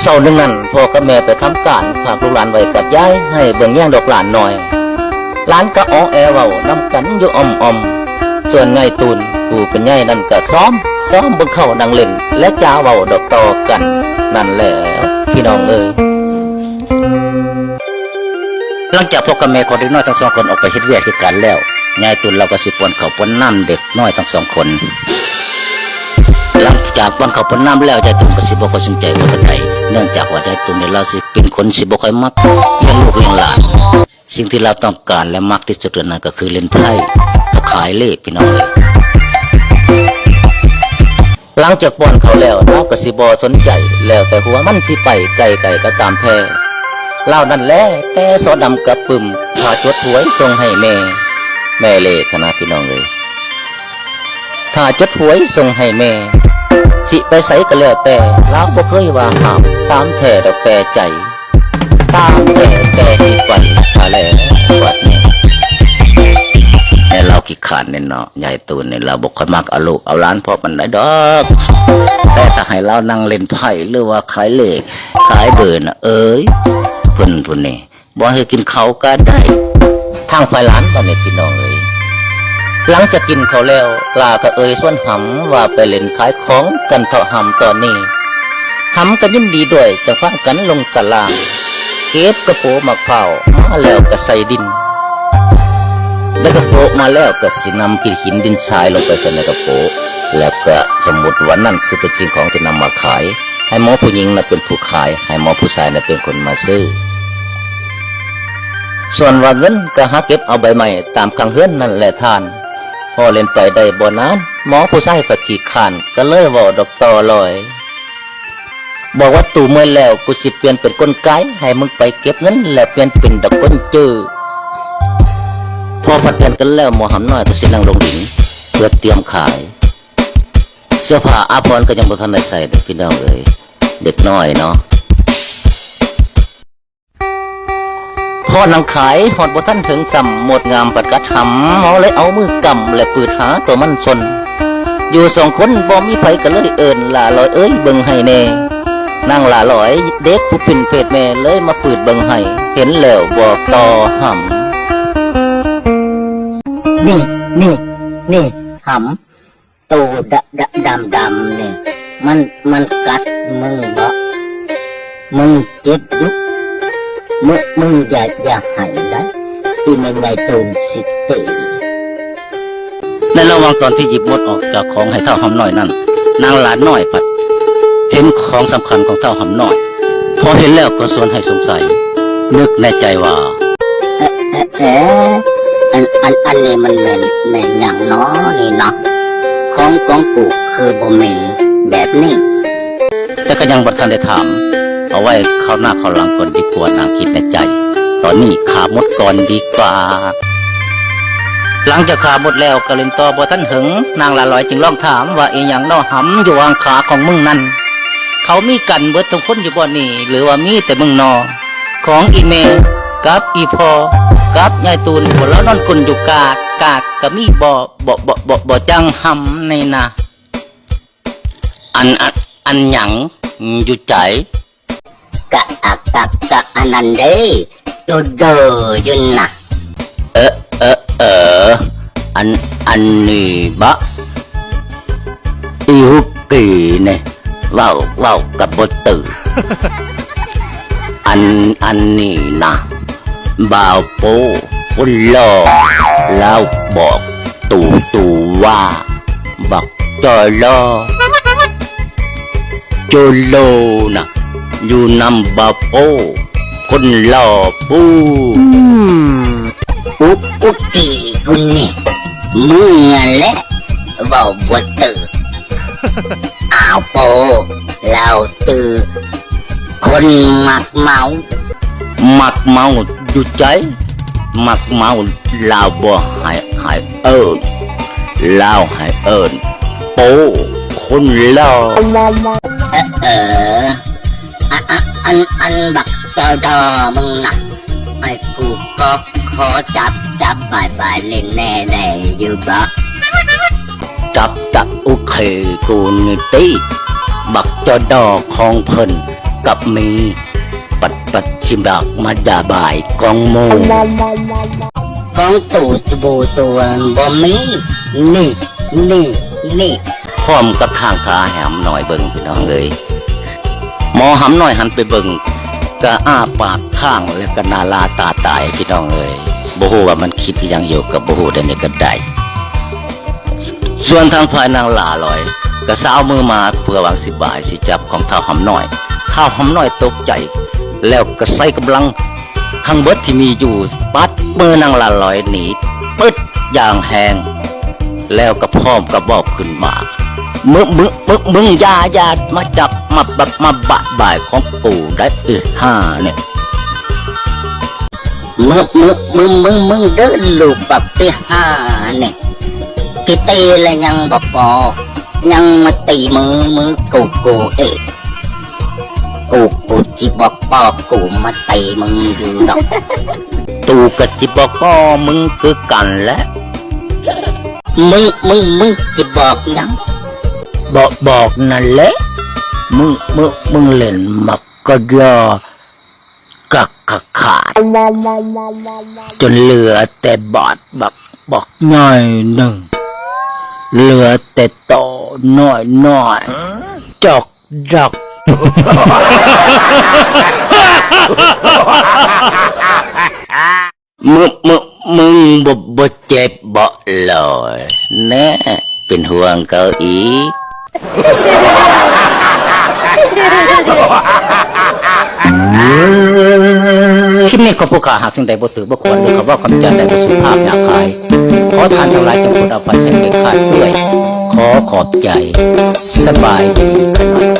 ເຊົ້າໜຶ່ງນັ້ນ ພໍ່ກັບແມ່ໄປທຳການ ຝາກລູກຫຼານໄວ້ກັບຍາຍ ໃຫ້ເບິ່ງແຍງດອກຫຼານນ້ອຍ. ຫຼານກໍອໍແອເວົ້ານຳກັນຢູ່ອອມໆ. ສ່ວນຍາຍຕູນ ຜູ້ເປັນຍາຍນັ້ນກໍຊອມ, ຊອມເບິ່ງເຂົານັ່ງຫຼິ້ນ ແລະ ຈາເວົ້າດອກຕໍ່ກັນນັ້ນແຫຼະ ພີ່ນ້ອງເອີຍ. ຫຼັງຈາກພໍ່ກັບແມ່ຂອງເດັກນ້ອຍທັງສອງຄົນອອກໄປເຮັດວຽກເຮັດການແລ້ວ, ຍາຍຕູນລາວກໍຊິປ້ອນເຂົ້າປ້ອນນ້ຳເດັກນ້ອຍທັງສອງຄົນ. ຫຼັງຈາກປ້ອນເຂົ້າປ້ອນນ້ຳແລ້ວ, ຍາຍຕູນກໍຊິບໍ່ຄ່ອຍສົນໃຈວ່າປານໃດ, ເນື່ອງຈາກວ່າຍາຍຕູນນີ້ລາວຊິເປັນຄົນຊິບໍ່ຄ່ອຍມັກລ້ຽງລູກລ້ຽງຫຼານ. ສິ່ງທີ່ລາວຕ້ອງການ ແລະ ມັກທີ່ສຸດນັ້ນກໍຄືຫຼິ້ນໄພ້ກັບຂາຍເລກ ພີ່ນ້ອງເອີຍ. ຫຼັງຈາກປ້ອນເຂົ້າແລ້ວ, ລາວກໍຊິບໍ່ສົນໃຈ ແລ້ວແຕ່ຫົວມັນຊິໄປໄກໆກໍຕາມແທ້. ລາວນັ້ນແຫຼະແຕ່ສໍດຳກະປຶ້ມ ຖ້າຈົດຫວຍສົ່ງໃຫ້ແມ່, ແມ່ເລກຫັ້ນນະ ພີ່ນ້ອງເອີຍ. ຖ້າຈົດຫວຍສົ່ງໃຫ້ແມ່, ຊິໄປໃສກໍແລ້ວແຕ່, ລາວບໍ່ເຄີຍວ່າຫ້າມ, ຕາມແທ້ດອກແຕ່ໃຈ. ຕາມແຕ່ແຕ່ຊິໄປຫາແລ້ວບັດນີ້. ແມ່ລາວຂີ້ຄ້ານແນ່ເນາະ, ຍາຍຕູນນີ້ລາວບໍ່ຄ່ອຍມັກເອົາລູກເອົາຫຼານພໍ່ປານໃດດອກ. ແຕ່ຖ້າໃຫ້ລາວນັ່ງຫຼິ້ນໄພ້ ຫຼືວ່າຂາຍເລກຂາຍເບີນະ ເອີຍ ເພິ່ນຜູ້ນີ້ບໍ່ໃຫ້ກິນເຂົ້າກໍໄດ້. ທາງຝ່າຍຫຼານບັດນີ້ ພີ່ນ້ອງເອີຍ, ຫຼັງຈາກກິນເຂົ້າແລ້ວ, ລາວກໍເອີ່ຍຊວນຫຳວ່າໄປຫຼິ້ນຂາຍຂອງກັນເທາະຫຳຕອນນີ້. ຫຳກໍຍິນດີດ້ວຍ, ຈຶ່ງພາກັນລົງຕະລາງ ເກັບກະໂປໝາກພ້າວມາແລ້ວກໍໃສ່ດິນ, ໄດ້ກະໂປມາແລ້ວກໍຊິນຳຂີ້ຫີນດິນຊາຍລົງໄປໃສ່ໃນກະໂປ, ແລ້ວກໍສົມມຸດວ່ານັ້ນຄືເປັນສິ່ງຂອງທີ່ນຳມາຂາຍ, ໃຫ້ໝໍຜູ້ຍິງນະເປັນຜູ້ຂາຍ, ໃຫ້ໝໍຜູ້ຊາຍນະເປັນຄົນມາຊື້. ສ່ວນວ່າເງິນກໍຫາເກັບເອົາໃບໄມ້ຕາມຂ້າງເຮືອນນັ້ນແຫຼະທ່ານ. ພໍຫຼິ້ນໄປໄດ້ບໍ່ນານ, ໝໍຜູ້ຊາຍກໍຂີ້ຄ້ານ, ກໍເລີຍເວົ້າດອກຕໍ່ລອຍ. ບອກວ່າຕູເມື່ອຍແລ້ວ ກູຊິປ່ຽນເປັນກົນໄກ ໃຫ້ມຶງໄປເກັບເງິນ ແລ້ວປ່ຽນເປັນດອກກົນຈື່. ພໍຜັດແຜ່ນກັນແລ້ວ ໝໍຫຳນ້ອຍກໍຊິນັ່ງລົງດິນ ເພື່ອຕຽມຂາຍ. ເສື້ອຜ້າອາພອນກໍຍັງບໍ່ທັນໄດ້ໃສ່ເດີ້ ພີ່ນ້ອງເອີຍ, ເດັກນ້ອຍເນາະ. ພໍນັ່ງຂາຍຮອດບໍ່ທັນເຖິງຊ້ຳ, ມົດງາມພັດກັດຫຳ, ເຮົາເລີຍເອົາມືກຳ ແລະ ປືດຫາຕົວມັນຊົນ. ຢູ່ສອງຄົນບໍ່ມີໃຜກໍເລີຍເອີ້ນ, ຫຼ້າຫຼອຍເອີຍ ເບິ່ງໃຫ້ແດ່. ນາງຫຼ້າຫຼອຍເດັກຜູ້ປິ່ນເພດແມ່ ເລີຍມາປືດເບິ່ງໃຫ້, ເຫັນແລ້ວບອກຕໍ່ຫຳ. ນີ້ ນີ້ ນີ້ ຫຳ. ໂຕດະ ດະ ດຳ ດຳນີ້ ມັນ ມັນກັດມຶງບໍ? ມຶງເຈັບຢູ່? ມຶ ມຶງຢ່າ ຢ່າໄຫ້ໄດ໋ ອີ່ແມ່ໃຫຍ່ຕູນຊິຕີ. ໃນລະຫວ່າງຕອນທີ່ຫຍິບມົດອອກຈາກຂອງໃຫ້ທ້າວຫຳນ້ອຍນັ້ນ, ນາງຫຼ້ານ້ອຍພັດເຫັນຂອງສຳຄັນຂອງທ້າວຫຳນ້ອຍ. ພໍເຫັນແລ້ວກໍຊວນໃຫ້ສົງໄສ, ນຶກໃນໃຈວ່າ ເອ ເອ ເອ ອັນ ອັນ ອັນນີ້ມັນແມ່ນ ແມ່ນຫຍັງນໍນີ້ນະ? ຂອງຂອງກູຄືບໍ່ມີແບບນີ້? ແຕ່ກໍຍັງບໍ່ທັນໄດ້ຖາມ, ເອົາໄວ້ຄາວໜ້າຄາວຫຼັງກ່ອນດີກວ່າ, ນາງຄິດໃນໃຈ. ຕອນນີ້ຂ້າມົດກ່ອນດີກວ່າ. ຫຼັງຈາກຂ້າມົດແລ້ວກໍຫຼິ້ນຕໍ່ບໍ່ທັນເຫິງ, ນາງຫຼ້າຫຼອຍຈຶ່ງລອງຖາມວ່າ, ອີ່ຫຍັງນໍຫຳຢູ່ຫວ່າງຂາຂອງມຶງນັ້ນ? ເຂົາມີກັນເບິດທຸກຄົນຢູ່ບ່ອນນີ້ ຫຼືວ່າມີແຕ່ມຶງນໍ? ຂອງອີ່ແມ່ກັບອີ່ພໍ່ກັບຍາຍຕູນ ພວກລາວນອນກົ້ນຢູ່ກາກກາກ ກະມີບໍ່ ບໍ່ ບໍ່ ບໍ່ ບໍ່ຈັ່ງຫຳໃນນະ? ອັນ ອັນ ອັນຫຍັງຢູ່ໃຈ? ກະ ອະ ກະ ກະອັນນັ້ນເດ້ ໂດໂດຢູ່ນະ. ເອີ ເອີ ເອີ ອັນ ອັນນີ້ບໍ? ອີຮຸກກີນີ້ ເວົ້າ ເວົ້າກັບບໍ່ຕື່ນ. ອັນ ອັນນີ້ນະ ບ່າວໂປ້ຄົນຫຼໍ່ ລາວບອກຕູຕູວ່າ ບັກຈໍລໍ ໂຈໂລນະ ຢູ່ນຳບ່າວໂປ້ຄົນຫຼໍ່ພຸ້ນ. ອືມ ອຸກ ອຸກກີກຸນນີ້ ມຶງຫັ້ນແຫຼະເວົ້າບໍ່ຕື່ນ. ອ້າວ ໂປ້ ລາວຕື່ນ ຄົນມັກເມົາ. ມັກເມົາຢູ່ໃຈ? ມັກເມົາລາວບໍ່ໃຫ້ ໃຫ້ເອີ້ນ, ລາວໃຫ້ເອີ້ນໂປ້ຄົນຫຼໍ່. ເອີ ເອີ ອະ ອະ ອັນ ອັນບັກຈໍດໍມຶງນະ ໃຫ້ກູກອກຂໍຈັບ ຈັບບາຍບາຍຫຼິ້ນແດ່ໄດ້ຢູ່ບໍ? ຈັບ ຈັບ ໂອເຄ ກູນີ້ຕິ ບັກຈໍດໍຂອງເພິ່ນ ກັບມີ ປັດປັດຊິບາກມາຢາບາຍກອງໝູ່ ກອງຕູ້ຈະບູຕົວບໍ່ມີ ນີ້ ນີ້ ນີ້ ພ້ອມກັບທາງຂາແຫມໜ້ອຍເບິ່ງ ພີ່ນ້ອງເອີຍ. ໝໍຫຳໜ້ອຍຫັນໄປເບິ່ງ ກະອ້າປາກຄ້າງ ແລະ ກະໜ້າລາຕາຕາຍ ພີ່ນ້ອງເອີຍ. ບໍ່ຮູ້ວ່າມັນຄິດອີ່ຫຍັງຢູ່ ກະບໍ່ຮູ້ແນວໃດກະໄດ້. ສ່ວນທາງຝ່າຍນາງຫຼ້າລອຍ ກະຊາວມືມາເພື່ອຫວັງຊິບາຍຊິຈັບຂອງທ້າວຫຳໜ້ອຍ. ທ້າວຫຳໜ້ອຍຕົກໃຈ ແລ້ວກະໃຊ້ກຳລັງທັງເບິດທີ່ມີຢູ່ ປັດມືນາງຫຼ້າລອຍໜີປຶດຢ່າງແຮງ ແລ້ວກະພ້ອມກັບເວົ້າຂຶ້ນວ່າ ມຶ ມຶ ມຶ ມຶງຢ່າ ຢ່າມາຈັບ ມາ ມາບະບາຍຂອງກູໄດ້ ອີຫ່ານີ້. ມຶ ມຶ ມຶ ມຶ ມຶງເດີລູກບັກປີຫານີ້ ທີ່ຕີແລ້ວຍັງບໍ່ພໍ ຍັງມາຕີມື ມືກູ ກູອີກ. ກູ ກູຊິບອກພໍ່ກູມາຕີມຶງຢູ່ດອກ. ຕູກະຊິບອກພໍ່ມຶງຄືກັນແຫຼະ. ມຶ ມຶ ມຶງຊິບອກຫຍັງ? ບອກ ບອກນັ້ນແຫຼະ. ມຶງ ມຶງ ມຶງຫຼິ້ນໝາກກະຢາ ກະ ກະຂາດ ຈົນເຫຼືອແຕ່ບາດບັກ ບັກໃຫຍ່ໜຶ່ງ ເຫຼືອແຕ່ໂຕນ້ອຍໆ ດອກ ດອກ. ມຶ ມຶ ມຶງບໍ່ ບໍ່ເຈັບບໍລອຍ? ແນ່ ເປັນຫ່ວງເຂົາອີກ. ຄລິບນີ້ຄອບຄົວຂ້າຫາກສິ່ງໃດບໍ່ຖືກບໍ່ຄວນ ຫຼືຄຳເວົ້າຄຳຈາໃດບໍ່ສຸພາບຫຍາບຄາຍ ຂໍທ່ານທັງຫຼາຍຈົ່ງໂປດອະໄພໃຫ້ເກີດຂາດດ້ວຍ. ຂໍຂອບໃຈ. ສະບາຍດີຂະນ້ອຍ.